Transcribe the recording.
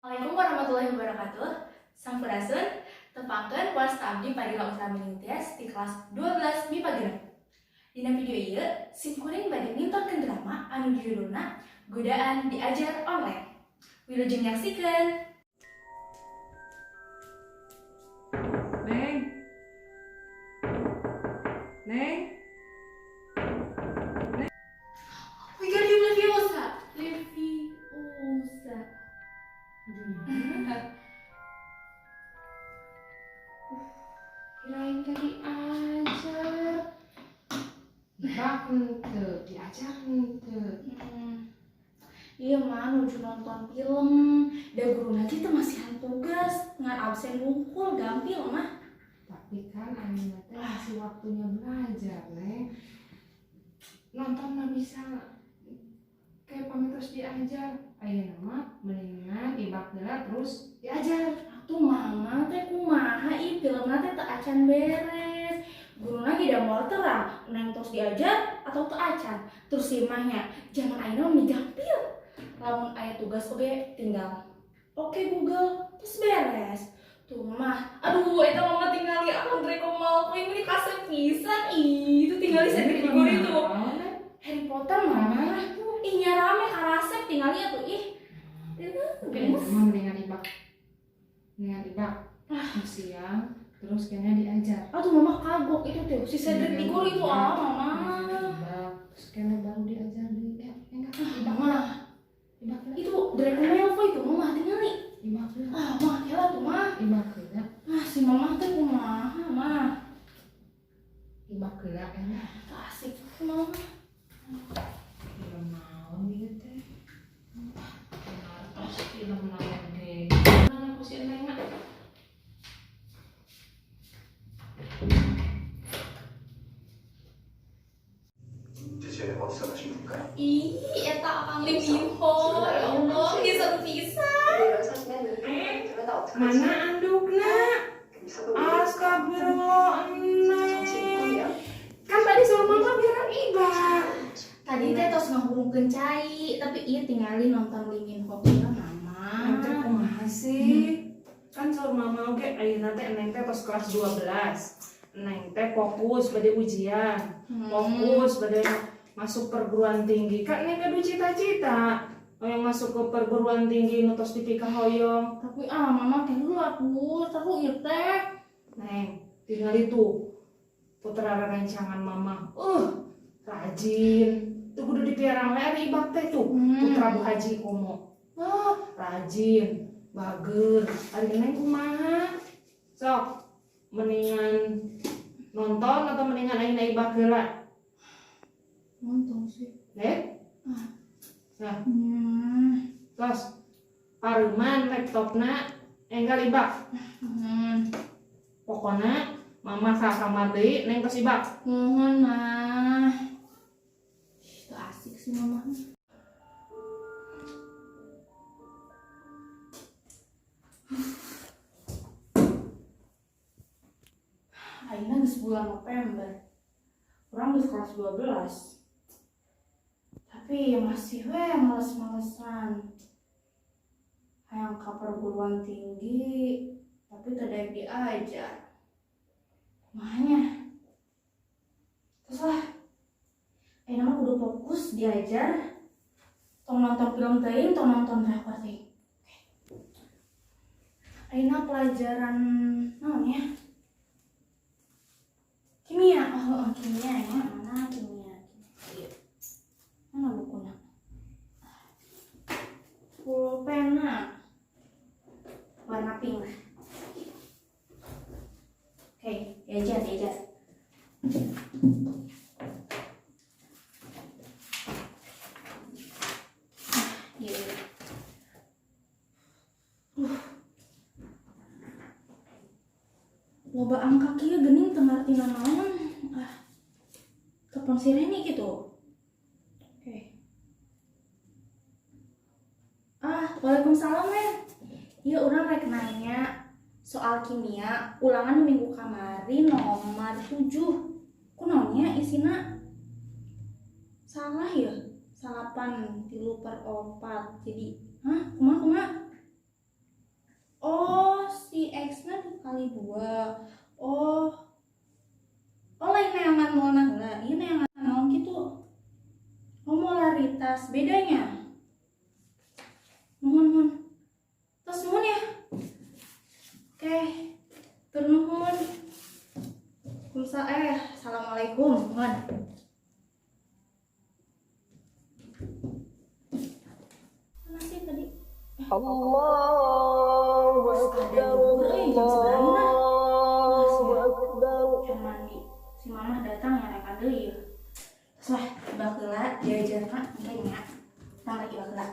Assalamualaikum warahmatullahi wabarakatuh. Sampurasun, tepangkeun wasta abdi Fadila Utami Ningtyas di kelas 12 MIPA 6. Dina video ieu simkuring bade ngintonkeun drama anu judulna Godaan Diajar Online. Wilujeng nyaksikeun. Neng. Neng. Wingardium Leviosa. Leviosa. Kirain tadi ajar. Ibak henteu, diajar henteu. Iya mah nuju nonton film, da guru nanti teh masihan tugas, ngan absen wungkul gampil mah. Tapi kan ayeuna teh masih waktunya belajar, Neng. Nonton mah bisa kayak pamit terus diajar. Ayeuna mah mendingan ibak heula terus diajar. Atuh mama teh kumaha ih filmna teh teu acan beres. Guruna ge da moal terang, neng tos diajar atau teu acan. Terus si mahnya zaman ayeuna mah gampil. Lamun aya tugas oge tinggal oke Google terus beres. Tuh mama, aduh eta mama tinggali akun Draco Malfoy ini kasep pisan ih, itu tinggali Cedric Diggory itu. Harry Potter mama. Ih nya rame karasep tinggali atuh ih. Itu gemes. Mama mendingan ibak. Mendingan ibak. Siang terus kayaknya diajar. Aduh mama kagok itu tuh si Cedric Diggory itu ah mama. Ibak terus kayaknya baru diajar di enggak ibak. Mama Ibak heula. itu Draco Malfoy itu mama tinggali. Ibak heula. Ah mah kela tuh mah. Ibak heula. Ah si mama teh kumaha mah. Ibak heula enak. Asik mama. Film naon ieu teh? Terus film naon deh? Mana aku si Neng mah? 대체 어디서 나신 분일까요? Ih, eta Akang Lee Min Ho. Ya Allah, bisa pisan. Mana andukna? Astagfirullah, Neng. Kan tadi sama mama bilang ibak. Tadi teh tos ngahurungkeun cai, tapi ieu tinggalin nonton Lee Min Ho ya mama. Neng teh kumaha sih? Kan sama mama oge ayeuna teh Neng teh tos kelas 12. Neng teh fokus pada ujian, fokus pada masuk perguruan tinggi. Kan Neng gaduh cita-cita. Oh yang masuk ke perguruan tinggi nu tos dipikahoyong. Tapi ah mama teh heula atuh, seru ieu teh. Neng, tinggal itu putra rancangan mama. Rajin. Tuh kudu dipiarang leer ibak teh tuh. Putra Bu Haji Komo. Ah, rajin, bager. Ari Neng kumaha? Sok, mendingan nonton atau mendingan ayeuna ibak heula? Nonton sih. Deh? Nah, terus paruman laptopna enggal ibak. Pokona mama ka kamar deui Neng tos ibak. Mohon mah. Itu asik sih mama. Ayeuna geus bulan November. Urang geus kelas 12. Tapi masih we males-malesan. Hayang ka perguruan tinggi, tapi teu daek diajar. Makanya. Terus lah. Ayeuna mah kudu fokus diajar. Tong nonton film teuing, tong nonton drakor teuing. Ayeuna pelajaran naon ya? Kimia. Oh, oh, kimia ya. Mana kimia? Iya. Mana bukunya? Pulpena. Warna pink lah. Oke, diajar, diajar. Iya, iya. Loba angka kieu geuning teu ngarti naon. Ah. Telepon si Reni gitu. Oke. Ah, waalaikumsalam, Ren. Iya, urang rek nanya soal kimia ulangan minggu kamari nomor 7. Kunaon nya isina salah ya? 8 3/4. Jadi, hah, kumaha kumaha? Kali dua. Oh. Oh, lain neangan molna heula. Ieu neangan naon kitu? Oh, molaritas bedanya. Nuhun, nuhun. Tos, nuhun ya. Oke. Tur nuhun. Kumsa, assalamualaikum. Nuhun. Mana sih tadi? Allahu Ada Akbar. duhur euy, jam sabaraha? Allahu Akbar. Jam mandi. Si mamah datang nyarekan deui. Terus lah, ibak heula jajanna engke nya. Tang lagi ibak heula.